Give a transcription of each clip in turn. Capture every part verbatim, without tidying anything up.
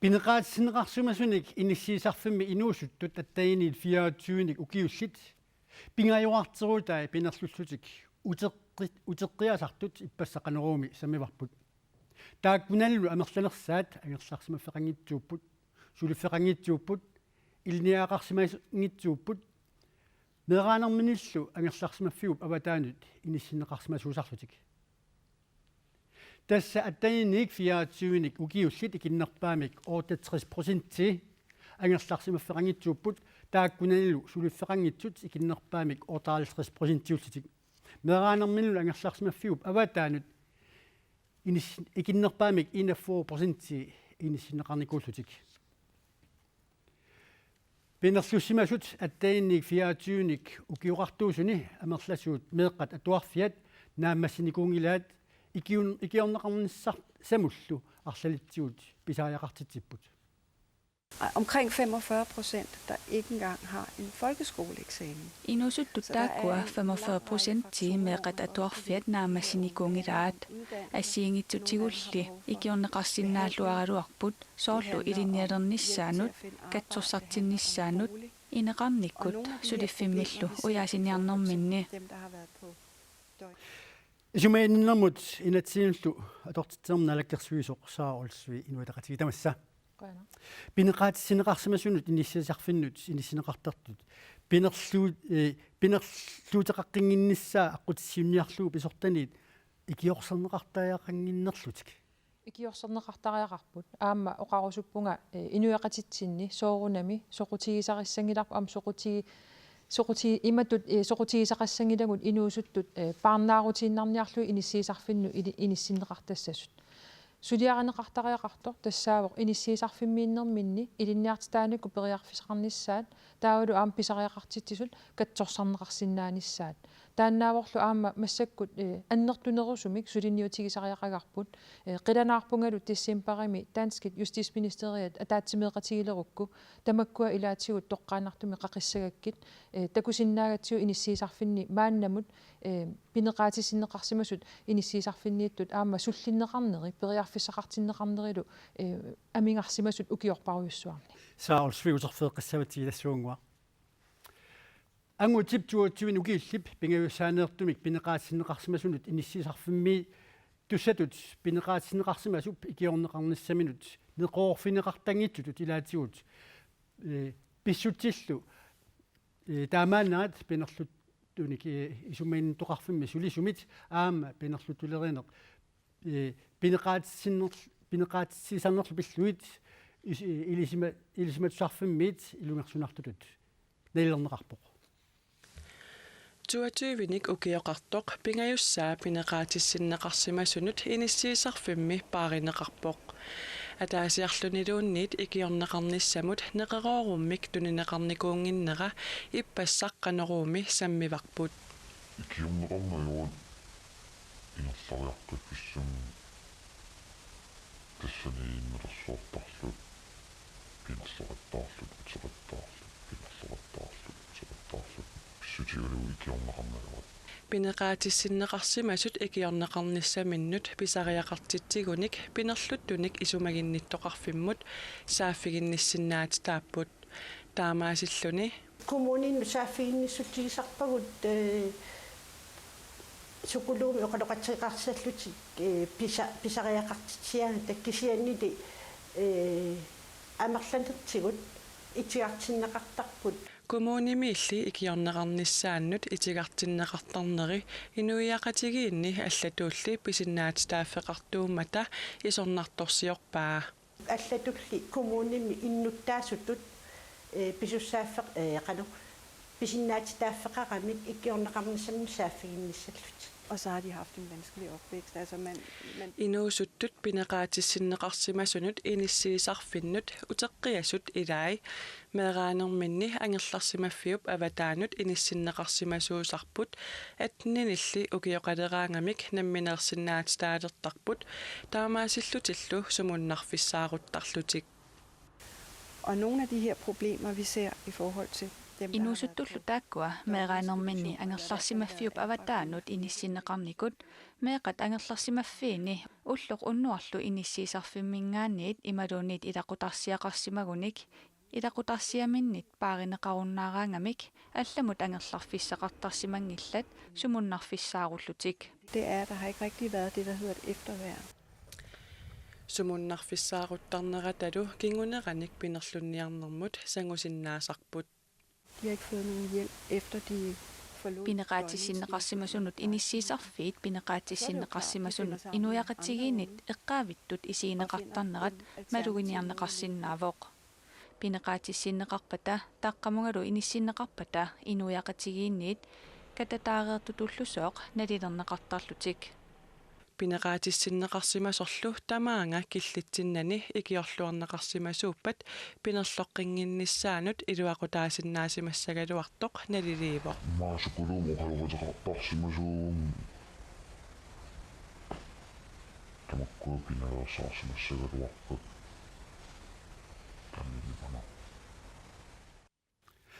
Pineqaatissinneqarsimasunik inissiisarfimmi inuusuttut attaviinniit fireogtyvenik ukiullit pingajuarterutai pinerlullutik uteqqi-, uteqqiasartut ippassaq Qanoruumi sammivarput. Taakkunanilu amerlanersaat angerlarsimaffeqanngitsuupput, suliffeqanngitsuupput, ilinniagaqarsimanngitsuupput, meeraanerminillu angerlarsimaffiup avataanut inissinneqarsimasuusarlutik. Tassa attaviinniit fireogtyvenik ukiullit ikinnerpaamik otteogtres procentii angerlarsimaffeqanngitsuupput, taakkunanilu suliffeqanngitsut ikinnerpaamik otteoghalvtreds procentiullutik. Meeraanerminillu angerlarsimaffiup avataanut inis-, ikinnerpaamik enogfyrre procentii inissinneqarnikuullutik. Pinerlussimasut attaviinniit fireogtyvenik ukioqartuusuni amerlasuut meeqqat atuarfiat naammassinikuunngilaat ikiun-, ikiorneqarnissamullu arlalitsigut pisariaqartitsipput. Omkring femogfyrre procent, der ikke engang har en folkeskoleeksamen. Inuusuttut taakkua femogfyrre procentii meeqqat atuarfiat naammassinikuunngilaat. Assigiinngitsutigulli ikiorneqarsinnaalluaraluarput, soorlu ilinnialernissaanut, katsorsartinnissaanut, ineqarnikkut suliffimmillu ujaasiniarnerminni. Isumaginninnermut inatsisinullu atortitsinermut naalakkersuisoq Sara Olsvig, Inuit Ataqatigiit, tamassa. Qujanaq. Pineqaatissinneqarsimasunut inissiisarfinnut inissinneqartartut pinerluu-, eh, pinerluuteqaqqinnginnissaa aqqutissiuunniarlugu pisortaniit ikiorserneqartariaqannginnerlutik. Ikiorserneqartariaqarput. Aamma oqarusuppunga, eh, inuiaqatitsinni soorunami soqutigisarissanngilarput, aamma soquti-, soquti-, imatut, eh, soqutigisaqassanngilagut inuusuttut, eh, parnaarutiinnarniarlugit inissiisarfinnut ili-, inissinneqartassasut. Suliarineqartariaqartoq tassaavoq inissiisarfimmiinnerminni ilinniartitaanikkut periarfissaqarnissaat, taavalu aamma pisariaqartitsisut katsorsarneqarsinnaanissaat. Taannaavorlu aamma massakkut, eh, annertunerusumik suliniutigisariaqagarput, eh, qilanaarpungalu decembarimi danskit justitsministeriat ataatsimeeqatigilerukku, tamakkua ilaatigut toqqaannartumik qaqissagakkit, eh, takusinnaagatsigu inissiisarfinni maannamut, eh, pineqaatissinneqarsimasut inissiisarfinniittut aamma sullinneqarneri, periarfissaqartinneqarnerilu, eh, amigarsimasut ukiorparujussuarni. Sara Olsvig, uterfigeqqissavatsigit tassuunnguaq. Angutip toogtyvenik ukiullip pingajussaaneertumik pineqaatissinneqarsimasunut inissiisarfimmiittussatut pineqaatissinneqarsimasup ikiorneqarnissaminut neqeroorfigineqartanngitsutut ilaatigut, eh, pissutsillu, eh, taamaannerat pinerluttunik, eh, isumaginnittoqarfimmi sulisumit aamma pinerluttulerineq, eh, pineqaatissinnerl-, pineqaatitsisarnerlu pillugit is-, ilisima-, ilisimatusarfimmiit ilungersunartutut nalilerneqarpoq. Toogtyvenik ukioqartoq pingajussaa pineqaatissinneqarsimasunut inissiisarfimmi paarineqarpoq. Ataasiarluniluunniit ikiorneqarnissamut neqeroorummik tunineqarnikuunnginnera ippassaq Qanoruumi sammivarput. Ikiorneqarneq ajoraluartumik ingerlariaqqiffissammat tassani immilersuartarluta pinerleqattaarluta, uteqattaarluta, pinerleqattaarluta, uteqattaarluta, pissutigalugu ikiorneqarneq ajoraluartumik. Pineqaatissinneqarsimasut ikiorneqarnissaminnut pisariaqartitsigunik pinerluttunik isumaginnittoqarfimmut saaffiginnissinnaatitaapput. Taamaasilluni. Kommuninut saaffiginnissutsigisarpagut, eh, psykologimik oqaloqatigeqarsallutik, eh, pisa-, pisariaqartitsigaangatta, kisiannili, eh, amerlanertigut itigartinneqartarput. Kommunimiilli ikiorneqarnissaannut itigartinneqartarneri inuiaqatigiinni allatulli pisinnaatitaaffeqartuummata isornartorsiorpaa. Allatulli kommunimi innuttaasutut, eh, pisussaaffeq-, eh, qanoq, pisinnaatitaaffeqaramik ikiorneqarnissamut saaffiginnissallutik. Og så har de haft en vanskelig opvækst. Altså, man, man Inuusuttut pineqaatissinneqarsimasunut inissiisarfinnut uteqqiasut ilai. Meeraanerminni angerlarsimaffiup avataanut inissinneqarsimasuusarput, atteninilli ukioqaleraangamik nammineersinnaatitaalertarput, taamaasillutillu sumunnarfissaaruttarlutik. Og nogle af de her problemer, vi ser i forhold til Inuusuttullu taakkua meeraanerminni angerlarsimaffiup avataanut inissinneqarnikut meeqqat angerlarsimaffiini ulloq unnuarlu inissiisarfimminngaanniit imaluunniit ilaquttarsiaqarsimagunik ilaquttarsiaminnit paarineqarunnaaraangamik allamut angerlarfissaqartarsimanngillat sumunnarfissaarullutik. Det er, der har ikke rigtig været det, der hedder et efterværn. Sumunnarfissaaruttarneratalu kinguneranik pinerlunniarnermut sangusinnaasarput. De har ikke fået nogen hjælp, efter de forlod Pineqaatissinneqarsimasunut inissiisarfiit pineqaatissinneqarsimasunut inuiaqatigiinnit eqqaavittut isigineqartarnerat maluginiarneqarsinnaavoq. Pineqaatissinneqarpata taqqamungalu inissinneqarpata inuiaqatigiinnit katataareertutullusooq nalilerneqartarlutik. Pineqaatissinneqarsimasorlu tamaanga killitsinnani ikiorluarneqarsimasuuppat pinerloqqinnginnissaanut iluaqutaasinnaasimassagaluartoq naliliivoq. Maasukuluum oqaloqateqartarsimasuugami. Tamakkua pinaveersaarsimassagaluarput. Taanna nipana.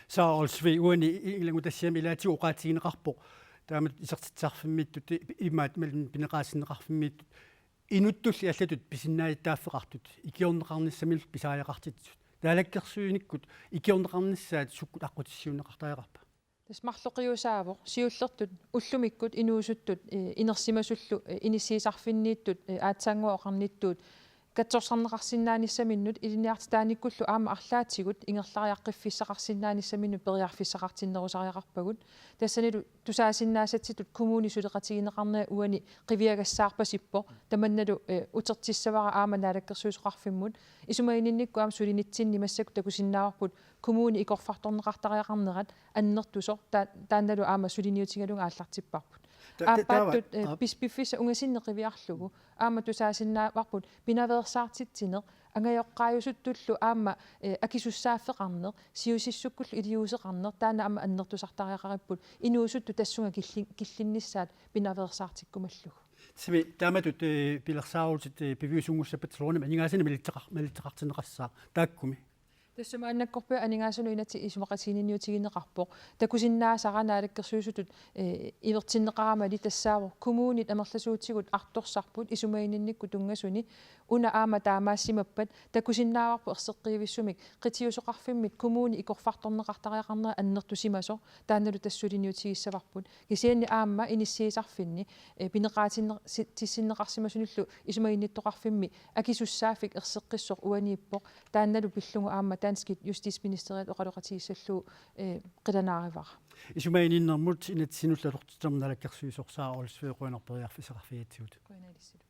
Sara Olsvig, uani ilannguttassiami ilaatigut oqaatigineqarpoq taamatut isertitsisarfimmiittut, imaat malun pineqaatissinneqarfimmiittut inuttulli allatut pisinnaattaaffeqartut ikiorneqarnissamillu pisariaqartitsisut. Naalakkersuinikkut ikiorneqarnissaat sukkut aqqutissiuunneqartariaqarpa? Tassa marloqiusaavoq siullertut ullumikkut inuusuttut, eh, inersimasullu, eh, inissiisarfinniittut, eh, aatsaannguaq oqarnittut katsorsarneqarsinnaanissaminnut ilinniartitaanikkullu aamma arlaatigut ingerlariaqqiffissaqarsinnaanissaminnut periarfissaqartinnerusariaqarpagut. Tassanilu tusaasinnaasatsinnik kommunip suleqatigineqarnera uani qiviagassaarpasippoq. Tamannalu, eh, utertissavara aamma naalakkersuisoqarfimmut. Isumaginninnikkut aamma sulinitsinni massakkut takusinnaavarput kommuni ikorfartorneqartariaqarnerat annertusoq, ta-, taannalu aamma suliniutigalugu aallartipparput. Ta-, ta-, taava- Aappaattut, eh, aa. pis-, piffissaq ungasinnit qiviarlugu aamma tusaasinnaavarput pinaveersaartitsineq angajoqqaajusuttullu aamma, eh, akisussaaffeqarneq, siusissukkullu iliuuseqarneq, taanna aamma annertusartariaqaripput, inuusuttut tassunga killi-, killinnissaat pinaveersaartikkumallugu. Simi taamatut, eh, pilersaarutit, eh, piviusunngussappat soorunami aningaasanik malitseqar-, malitseqartinneqassaaq taakkumi. Tassa maannakkorpiaq aningaasanut inatsit isumaqatiginninniutigineqarpoq. Takusinnaasara naalakkersuisutut, eh, ivertinneqaramali tassaavoq kommunit amerlasuutigut artorsarput isumaginninnikkut tunngasuni, una aamma taamaassimappat takusinnaavarput erseqqivissumik qitiusoqarfimmit kommuni ikorfartorneqartariaqarnera annertusimasoq, taannalu tassa suliniutigissavarput. Kisianni aamma inissiisarfinni, eh, pineqaatinner-, si-, tissinneqarsimasunullu isumaginnittoqarfimmi akisussaaffik erseqqissoq uaniippoq, taannalu pillugu aamma danskit justitsministeriat oqaloqatigissallugu, eh, qilanaarivara. Isumaginninnermut inatsisinullu atortitermut naalakkersuisoq Sara Olsvig, qujanaq periarfissaqarfigigatsigut. Qujanaq ilissilu.